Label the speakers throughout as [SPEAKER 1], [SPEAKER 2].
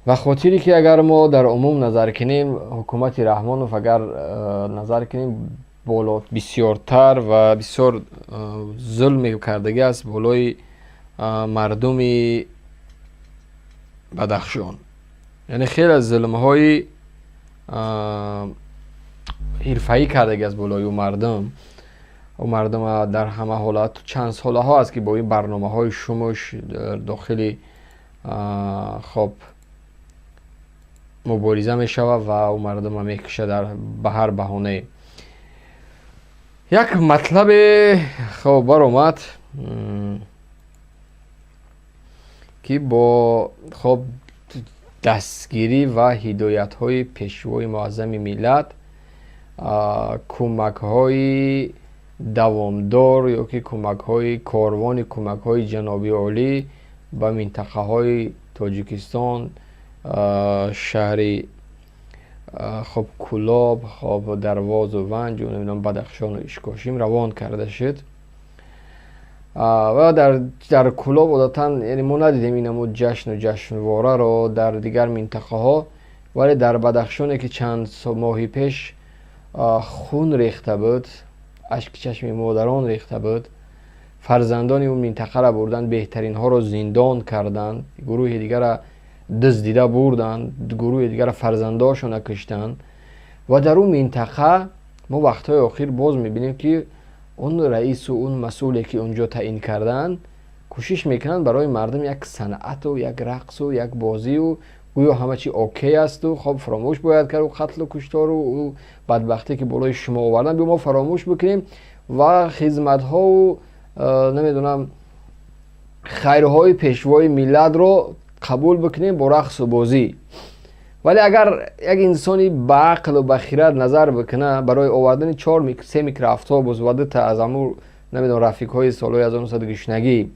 [SPEAKER 1] Ва хотире ки агар мо дар умум назар кунем, ҳукумати Раҳмонов агар назар кунем, боло бисёртар ва бисёр зулм кардагӣ аст болои мардуми Бадахшон. Яъне хеле зулмҳои ҳирфаӣ кардагӣ аст болои ӯ мардум. Ӯ мардум дар ҳама ҳолат чанд солаҳо аст ки бо ин барномаҳои шумуш дохили хоб мубориза мешавад ва ӯ мардума мекушад ба ҳар баҳонае. Як матлабе хоб баромад, ки бо хоб дастгирӣ ва ҳидоятҳои пешвои муаззами миллат, кӯмакҳои давомдор ё ки кӯмакҳои корвони кӯмакҳои ҷаноби олӣ ба минтақаҳои Тоҷикистон, шаҳри хоб Кӯлоб, хоб Дарвозу Ванҷу намедонам Бадахшону Ишкошим равон карда шуд. Ва дар Кӯлоб одатан, яъне мо надидем ин намуд ҷашну ҷашнвораро дар дигар минтақаҳо, вале дар Бадахшоне ки чанд моҳи пеш хун рехта буд, ашки чашми модарон рехта буд, фарзандони он минтақаро бурданд, беҳтаринҳоро зиндон карданд, гурӯҳи дигарро дуздида бурданд, гурӯҳи дигарро фарзандошонро куштанд. Ва дар он минтақа мо вақтҳои охир боз мебинем, ки он раису он масъуле ки онҷо таъин карданд, кӯшиш мекунанд барои мардум як санъату як рақсу як бозию гӯё ҳама чи окей асту хоб фаромӯш бояд кард қатлу куштору ӯ бадбахтие ки болои шумо овардан, биё мо фаромӯш бикунем ва хизматҳоу намедонам хайрҳои пешвои миллатро қабул бикунем бо рақсу бозӣ. Вале агар як инсони ба ақлу ба хирад назар бикуна, барои овардани чор се микроавтобус ва дута аз амур намедонам рафиқҳои солҳои 1900 гушнагӣ,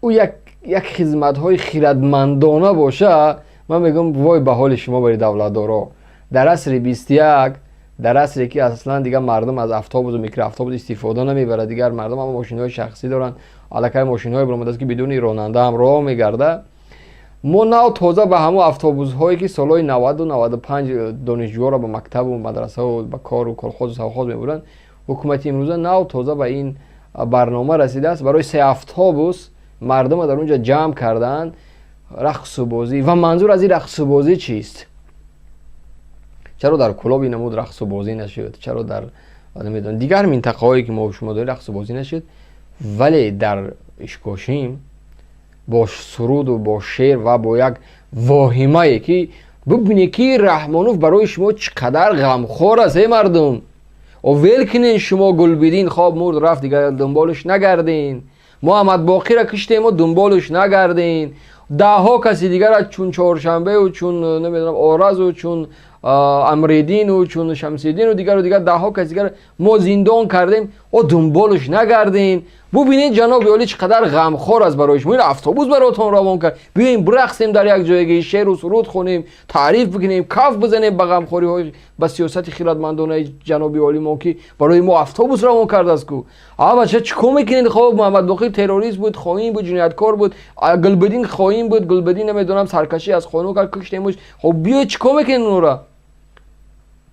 [SPEAKER 1] ӯ як хизматҳои хирадмандона боша, ман мегӯям вой ба ҳоли шумо бари давлатдоро. Дар асри 21, дар асре ки аслан дигар мардум аз автобусу микроавтобус истифода намебарад, дигар мардум ҳама мошинҳои шахсӣ доранд, аллакай мошинҳое баромадааст ки бидуни ронанда ҳам роҳ мегарда. Мо нав тоза ба ҳамон автобусҳое ки солҳои 90-95 донишҷӯҳоро ба мактабу мадрасаву ба кору колхозу совхоз мебурданд, ҳукумати имрӯза нав тоза ба ин барнома расидааст. Барои се автобус мардума дар онҷо ҷамъ кардаанд, рақсу бозӣ. Ва манзур аз ин рақсу бозӣ чист? Чаро дар Кӯлоб ин намуд рақсу бозӣ нашуд? Чаро дар намедонам дигар минтақаҳое ки мо шумо дорем рақсу бозӣ нашуд? Вале дар Ишкошим бо суруду бо шеър ва бо як воҳимае ки бубинед ки Раҳмонов барои шумо чӣ қадар ғамхор аст. Эй мардум, о вел кунен шумо Гулбидин хоб мурд рафт, дигар дунболаш нагарден. Муҳаммадбоқиро киштему дунболаш нагарден. Даҳҳо каси дигара чун Чоршанбеу чун намедонам Оразу чун Амридину чун Шамсиддину дигару дигар даҳҳо каси дигар мо зиндон кардем, о дунболаш нагарден. Бубинед ҷаноби олӣ чӣ қадар ғамхор аст барои шумо, ин автобус баротон равон кард. Биёем бирақсем, дар як ҷойгӣ шеъру суруд хонем, таъриф бикунем, каф бизанем ба ғамхориҳои, ба сиёсати хирадмандонаи ҷаноби олӣ мо, ки барои мо автобус равон кардааст ку. А бача, чӣ кор мекунед? Хоб Муҳаммадбоқир террорист буд, хоин буд, ҷинояткор буд, Гулбидин хоин буд, Гулбидин намедонам саркашӣ аз қонун кард, куштемуш. Хоб биёед, чӣ кор мекунед онро?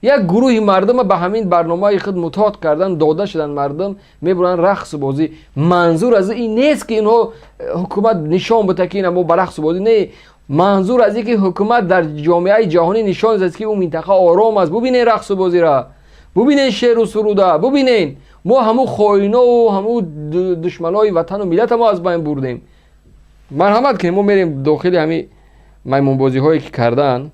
[SPEAKER 1] Як гурӯҳи мардума ба ҳамин барномаи худ мутоат кардан дода шуданд, мардум мебуранд рақсу бозӣ. Манзур аз ин нест ки инҳо ҳукумат нишон бита ки ина мо ба рақсу бозӣ, не, манзур аз ин ки ҳукумат дар ҷомеаи ҷаҳонӣ нишон додааст ки ӯ минтақа ором аст. Бубинед рақсу бозира, бубинед шеъру суруда, бубинед мо ҳамун хоинову ҳамун душманои ватану миллата мо аз байн бурдем. Марҳамат кунем, мо мерем дохили ҳамин маймунбозиҳое ки карданд.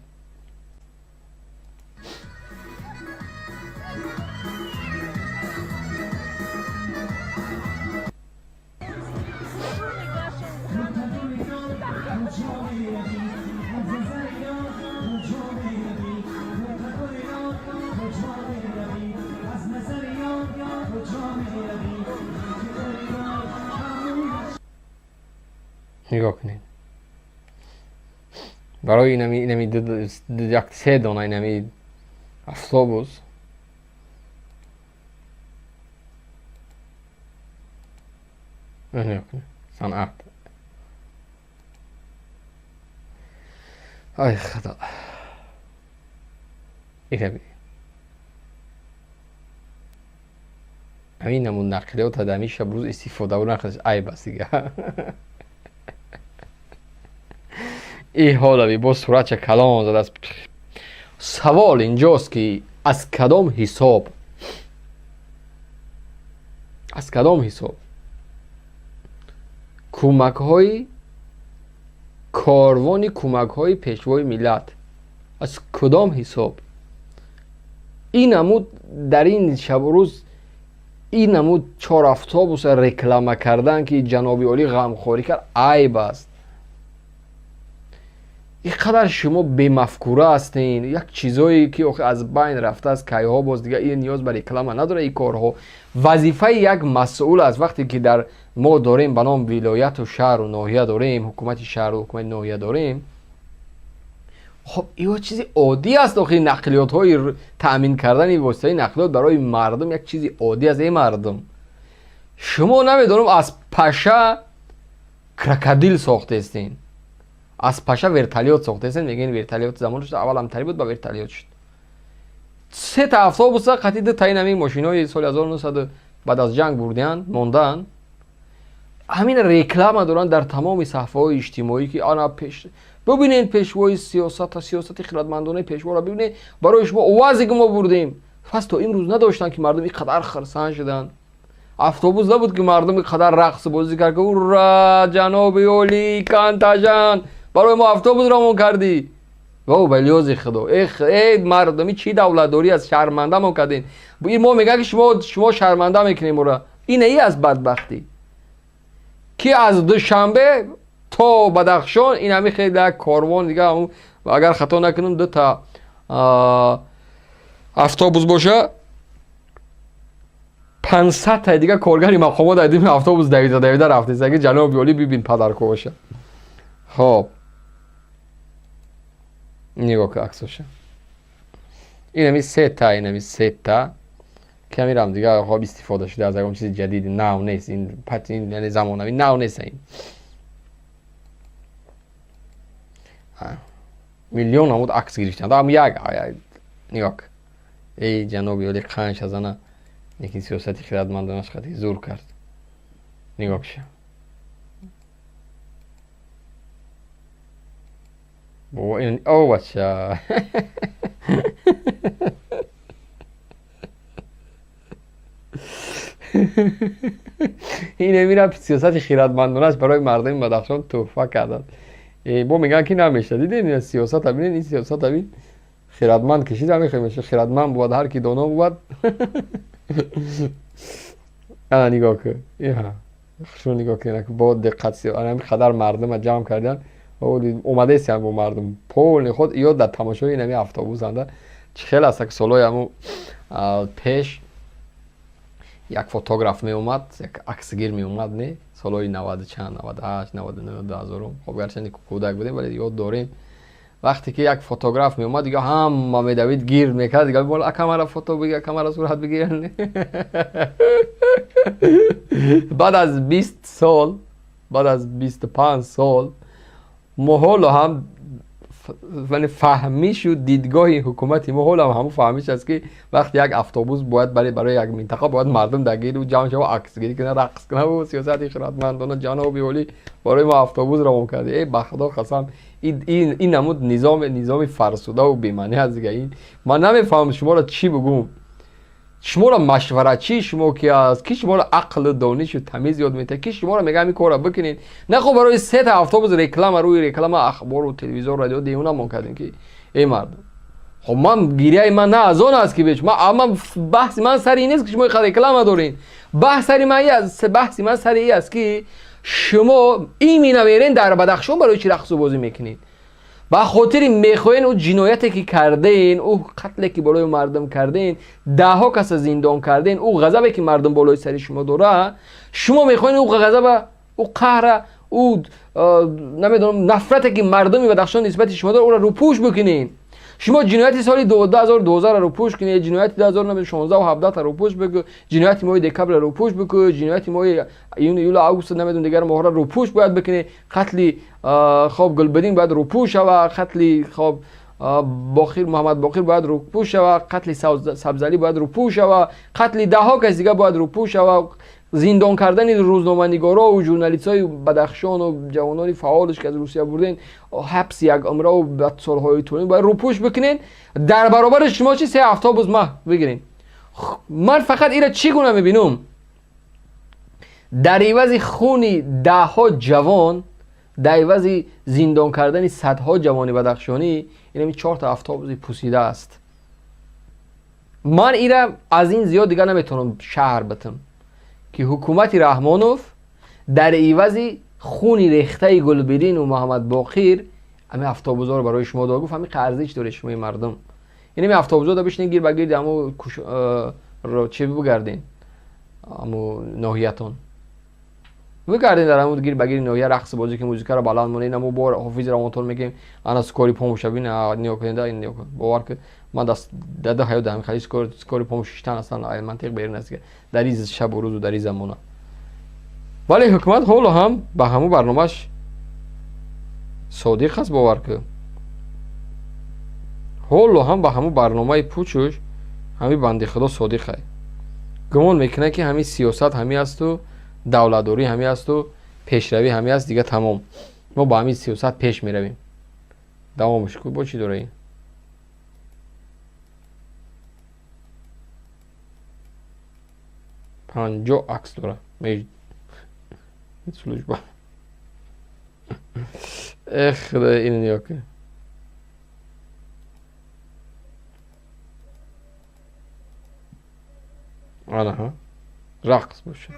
[SPEAKER 1] Нигоҳ кунед, барои инами як се дона инами автобус нигоҳ кунед, санъат. Ай худо, ина ҳамин намуд нақлиёт дар ҳамин шабрӯз истифода бурдан айб аст дига. И ҳолави боз суратча калон задааст. Савол инҷост, ки аз кадом ҳисоб, аз кадом ҳисоб кӯмакҳои корвони кӯмакҳои пешвои миллат, аз кудом ҳисоб ин намуд дар ин шабрӯз ин намуд чор автобуса реклама кардан, ки ҷаноби олӣ ғамхорӣ кард, айб аст. Ин қадар шумо бемафкура ҳастен. Як чизое ки охи аз байн рафтааст, кайҳо боз дига ин ниёз ба реклама надорад. Ин корҳо вазифаи як масъул аст. Вақте ки дар мо дорем ба ном вилояту шаҳру ноҳия дорем, ҳукумати шаҳру ҳукумати ноҳия дорем, хоб ио чизи оддӣ аст. Охи нақлиётҳои таъмин кардани воситаи нақлиёт барои мардум як чизи оддӣ аст. Эй мардум, шумо намедонам аз паша крокодил сохтестен, аз паша вертолёт сохтестен. Мегӯен вертолёт замон шуд, аввал ҳамтари буд, ба вертолёт шуд. Сета автобуса қатъи ду таи ҳамин мошинои соли 1900 баъд аз ҷанг бурдиян мондаанд. Ҳамин реклама доранд дар тамоми саҳфаҳои иҷтимоӣ, ки ана пеш бибинед, пешвои сиёсата, сиёсати хиратмандонаи пешворо бибинед, барои шумо овазе ки мо бурдем. Пас то имрӯз надоштанд, ки мардум ин қадар хирсанд шуданд. Автобус набуд, ки мардум ин қадар рақсу бозӣ кард, ки ура, ҷаноби олӣ кантажан, барои мо автобус равон кардӣ. О, ба лиёзи худо, э мардуми, чӣ давлатдорӣ аст? Шармандамон кардем. Мо мегӯяд, ки шумо шарманда мекунем ура. Ина и аст бадбахтӣ, ки аз Душанбе то Бадахшон ин ҳами хеле як корвон дига, агар хато накунам, дута автобус боша, 500 таи дига коргари мақомот айдими автобус давида давида рафтест, ки ҷаноби олӣ бибин падаркоша. Хоб, нигоҳ ка аксоша, инами сета, инами сета камирам дига. Хоб, истифода шуда, аз ягон чизи ҷадиди нав нест ин, яъне замонавӣ нав нест ин. Миллион намуд акс гирифтанд, ам як нигоҳ. Эй ҷаноби олӣ, қанша зана, лекин сиёсати хиратмандонаш қати зур кард. Нигоҳ кша. О бача, ин эмира сиёсати хиратмандонаш барои мардуми Бадахшон тӯҳфа карданд. Бо мегӯянд, ки намеша. Дидем, сиёсата бинед, ин сиёсата бин, хиратманд кишид, ҳамехе хиратманд бувад, ҳар ки доно бувад. Ана нигоҳ кун, хушро нигоҳ кун, бо диққат. Ҳамин қадар мардума ҷамъ карданд, омадесиям бо мардум полни худ ё дар тамошои инами автобусанда. Чӣ хел аст, ки солҳои ҳамун пеш як фотограф меомад, як аксгир меомад, не, солҳои наваду чанд, 98, 99, 2000-ум. Хоб, гарчанде кӯдак будем, вале ёд дорем, вақте ки як фотограф меомад, дига ҳама медавид, гир мекард, дига акамара фото бигир, акамара сурат бигир. Баъд аз 20 сол, баъд аз 25 сол мо ҳоло ҳам фаҳмишу дидгоҳи ҳукумати мо ҳоло ҳам ҳамун фаҳмиш аст, ки вақте як автобус бояд барои як минтақа бояд мардум дар гиру ҷамъ шава, аксгирӣ кунад, рақс кунад. Сиёсати хиратмандона, ҷаноби олӣ, барои мо автобус равон карди. Э, ба худо қасам, ин намуд низоми фарсудаву бемаънӣ аст дига. Ин ман намефаҳмам, шуморо чӣ бигӯм. Шуморо машваратчии шумо ки аст, ки шуморо ақлу донишу тамиз ёд метиҳад, ки шуморо мега ҳамин корро бикунед? На, хоб, барои сета автобус реклама рӯи реклама, ахбору телевизор, радио, девонамон кардем, ки эй мардум. Хоб, ман гиряи ман на аз он аст, ки беч ман, баҳси ман сари ин нест, ки шумо иқадр реклама доред. Баҳс сари ман баҳси ман сари ин аст, ки шумо имина мерен дар Бадахшон барои чӣ рақсу бозӣ мекунед? Ба хотири мехоҳен ӯ ҷинояте ки кардаен, ӯ қатле ки болои мардум кардаен, даҳҳо каса зиндон кардаен, ӯ ғазабе ки мардум болои сари шумо дора, шумо мехоҳен ӯ ғазаба, ӯ қаҳра, ӯ намедонам, нафрате ки мардуми Бадахшон нисбати шумо дора, ӯро рӯпӯш бикунен. Шумо ҷинояти соли 2012 рӯпӯш кунед, ҷинояти 2016 ва 17 рӯпӯш бикунед, ҷинояти моҳи декабрро рӯпӯш бикунед, ҷинояти моҳи июн, июл, август, намедонам дигар моҳро рӯпӯш бояд бикунед. Қатли хоб Гулбиддин бояд рӯпӯш шавад, қатли хоб Боқир Муҳаммад Боқир бояд рӯпӯш шавад, қатли Сабзалӣ бояд рӯпӯш шавад, қатли даҳҳо кас дигар бояд рӯпӯш шавад. Зиндон кардани рӯзноманигоро ва журналистҳои Бадахшону ҷавонони фаъолш ки аз Русия бурден, ҳабси як умраву ба солҳои тӯлонӣ бояд рӯпӯш бикунед. Дар баробари шумо чи се автобус ма бигирем. Ман фақат ира чӣ гуна мебинам? Дар ивази хуни даҳҳо ҷавон, дар ивази зиндон кардани садҳо ҷавони бадахшонӣ, инами чорта автобуси пусида аст. Ман ира аз ин зиёд дигар наметавонам шаҳр битам ки ҳукумати Раҳмонов дар ивази хуни рехтаи Гулбиддину Муҳаммад Боқир ҳамин автобусҳоро барои шумо дод. Гуфт ҳамин арзиш доред шумои мардум. Инами автобусҳо бишинед гир ба гирди ҳамо чи бигарден, ҳамо ноҳиятон бигарден, дар ҳамун гир ба гирди ноҳия рақс бозӣ ки музикаро баланд монед. Намо бор ҳофиз равонтон мегӯем, ана скорый помощь бин, нигоҳ кунед, нигоҳ кун, бовар кун, ман дада ҳаёт ҳамин хали скорый помощь шиштан аслан мантиқ берун аст дар ин шабу рӯзу дар ин замона. Вале ҳукумат ҳоло ҳам ба ҳамун барномааш содиқ аст, бовар кун, ҳоло ҳам ба ҳамун барномаи пучуш ҳамин банди худо содиқ ай. Гумон мекунад ки ҳамин сиёсат ҳамин асту давлатдорӣ ҳамин асту пешравӣ ҳамин аст, дига тамом, мо ба ҳамин сиёсат пеш меравем. Давомаш ку бо чӣ дораи? 50 акс дора служба. Эх, худо, ин нигоҳ кун. Анаҳа, рақс боша.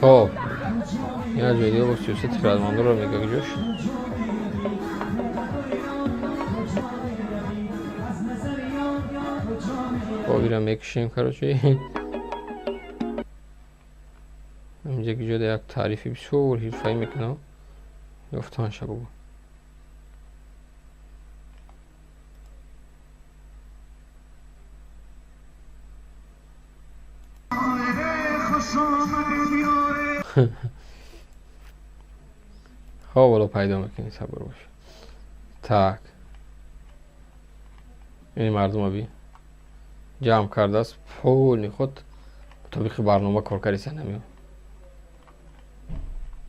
[SPEAKER 1] Хоб, ин ҷои дига бо сиёсати хирадмандоро мега ҷош. Хоб, ира мекушем, короче, инҷа ки ҷода як таърифи бисёр ҳирфаӣ мекунам, ёфтанша бугу. Хоб, ҳоло пайдо мекунӣ, сабр бош. Так, ини мардума би ҷамъ кардааст, полный худ мутобиқи барнома кор кардиса намео.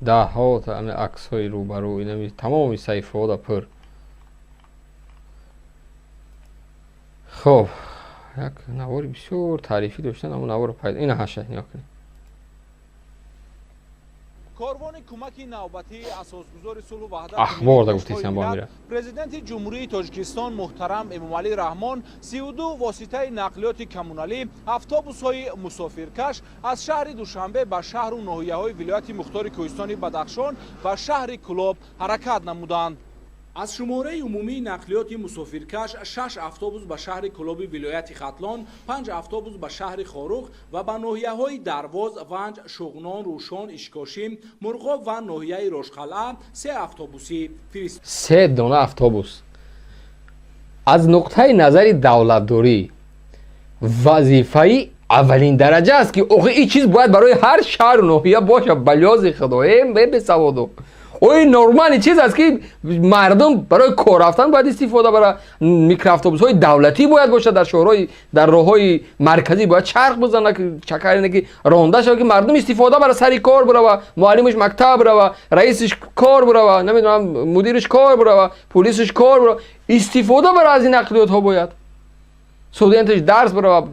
[SPEAKER 1] Даҳҳо ами аксҳои рӯбарӯ, инами тамоми саҳифаҳо да пур. Хоб, як навори бисёр таърифӣ доштан, ҳамон наворро пайдо, ина ҳаша, нигоҳ кунед.
[SPEAKER 2] Корвони кӯмаки навбатии асосгузори сулҳу ваҳдат,
[SPEAKER 1] Ахбор да гуфтесиам бо амира.
[SPEAKER 2] Президенти Ҷумҳурии Тоҷикистон муҳтарам Эмомалӣ Раҳмон 32 воситаи нақлиёти коммуналӣ, автобусҳои мусофиркаш аз шаҳри Душанбе ба шаҳру ноҳияҳои вилояти мухтори Кӯҳистони Бадахшон ва шаҳри Кӯлоб ҳаракат намуданд. Аз шумораи умумии нақлиёти мусофиркаш шаш автобус ба шаҳри Кӯлоби вилояти Хатлон, панҷ автобус ба шаҳри Хоруғ ва ба ноҳияҳои Дарвоз, Ванҷ, Шуғнон, Рӯшон, Ишкошим, Мурғоб ва ноҳияи Рошқалъа се автобусӣ фирист.
[SPEAKER 1] Се дона автобус. Аз нуқтаи назари давлатдорӣ вазифаи аввалин дараҷа аст, ки охи ин чиз бояд барои ҳар шаҳру ноҳия бошад. Балёзи худо, э бесаводо, ои нормальный чиз аст, ки мардум барои кор рафтан бояд истифода бара. Микроавтобусҳои давлатӣ бояд бошад дар шоҳрои, дар роҳҳои марказӣ бояд чарх бизана, чакаре ки ронда шавад, ки мардум истифода бара, сари кор бирава, муаллимаш мактаб бирава, раисиш кор бирава, намедонам, мудириш кор бирава, пулисиш кор бирава, истифода бара аз ин нақлиётҳо, бояд студенташ дарс бирава.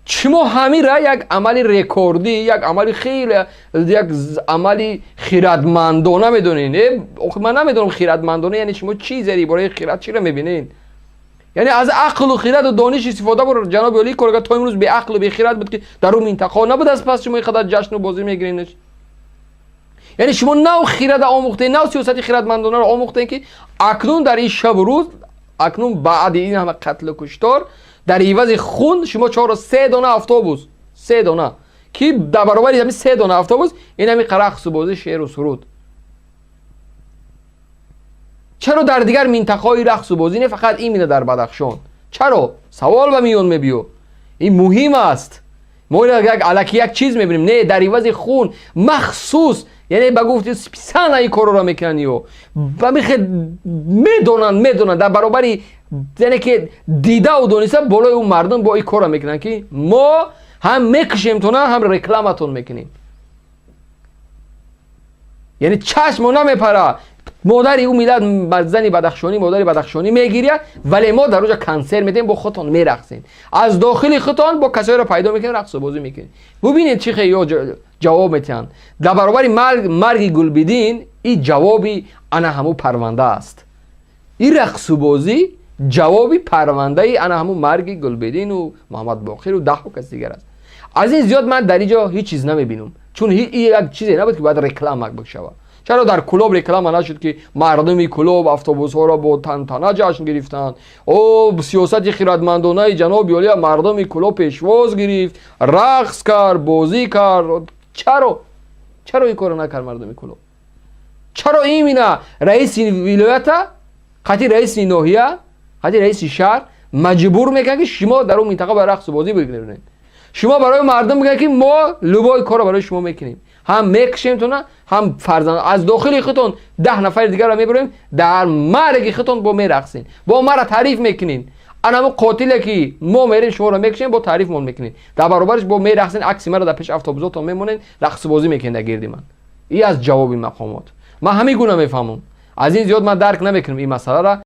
[SPEAKER 1] Шумо ҳамира як амали рекордӣ, як амали хеле, як амали хирадмандона медонед? Э, ман намедонам хирадмандона яъне шумо чӣ зери ибораи хирад чиро мебинед. Яъне аз ақлу хираду дониш истифода бур ҷаноби олӣ корга. То имрӯз беақлу бехират буд, ки дар ӯ минтақаҳо набуд. Аз пас шумо ин қадар ҷашну бозӣ мегиренш. Яъне шумо нав хирада омӯхтед, нав сиёсати хиратмандонаро омӯхтед, ки акнун дар ин шабу рӯз, акнун баъди ин ҳама қатлу куштор, дар ивази хун шумо чору се дона автобус, се дона, ки дар баробари ҳамин се дона автобус ин ҳами рақсу бозӣ, шеъру суруд. Чаро дар дигар минтақаҳои рақсу бозӣ не, фақат именно дар Бадахшон? Чаро? Савол ба миён мебиё, ин муҳим аст. Мо як аллакай як чиз мебинем, не, дар ивази хун махсус, яъне ба гуфти специально ин корро мекунанд ё ба михе медонанд дар баробари, яъне ки дидаву дониста болои ӯ мардум бо ин корро мекунанд, ки мо ҳам мекушемтона, ҳам рекламатон мекунем. Яъне чашмо намепара, модари ӯ миллат, зани бадахшонӣ, модари бадахшонӣ мегиряд, вале мо дар оҷа консерт медиҳем, бо худтон мерақсем, аз дохили худтон бо касоеро пайдо мекунем, рақсу бозӣ мекунем. Бубинед, чӣ хел ё ҷавоб метиҳанд дар баробари марги Гулбидин. Ин ҷавоби ана ҳамун парванда аст. Ин рақсубозӣ ҷавоби парвандаи ана ҳамун марги Гулбидину Муҳаммадбоқиру даҳу кас дигар аст. Аз ин зиёд ман дар ин ҷо ҳеҷ чиз намебинам, чун як чизе набуд, ки бояд реклама бишавад. Чаро дар Кулоб реклама нашуд, ки мардуми Кулоб автобусҳоро бо тантана ҷашн гирифтанд, о сиёсати хиратмандонаи ҷаноби олия мардуми Кулоб пешвоз гирифт, рақс кард, бозӣ кард? Чаро ин корро накард мардуми Кулоб? Чаро именно раиси вилоята қати раиси ноҳия, қати раиси шаҳр маҷбур мекунад, ки шумо дар он минтақа бояд рақсу бозӣ бигиред? Шумо барои мардум бигӯед, ки мо любой корро барои шумо мекунем, ҳам мекушемтона, ҳам фарзанд аз дохили худтон 10 нафари дигарро мебурем, дар марги худтон бо мерақсен, бо мара таъриф мекунен. Анамо қотиле, ки мо мерем, шуморо мекушем, бо таърифмон мекунем, дар баробариш бо мерақсен, акси маро дар пеши автобусотон мемонен, рақсубозӣ мекунед дар гирди ман. И аз ҷавоби мақомот ман ҳамин гуна мефаҳмам. Аз ин зиёд ман дарк намекунам ин масъаларо.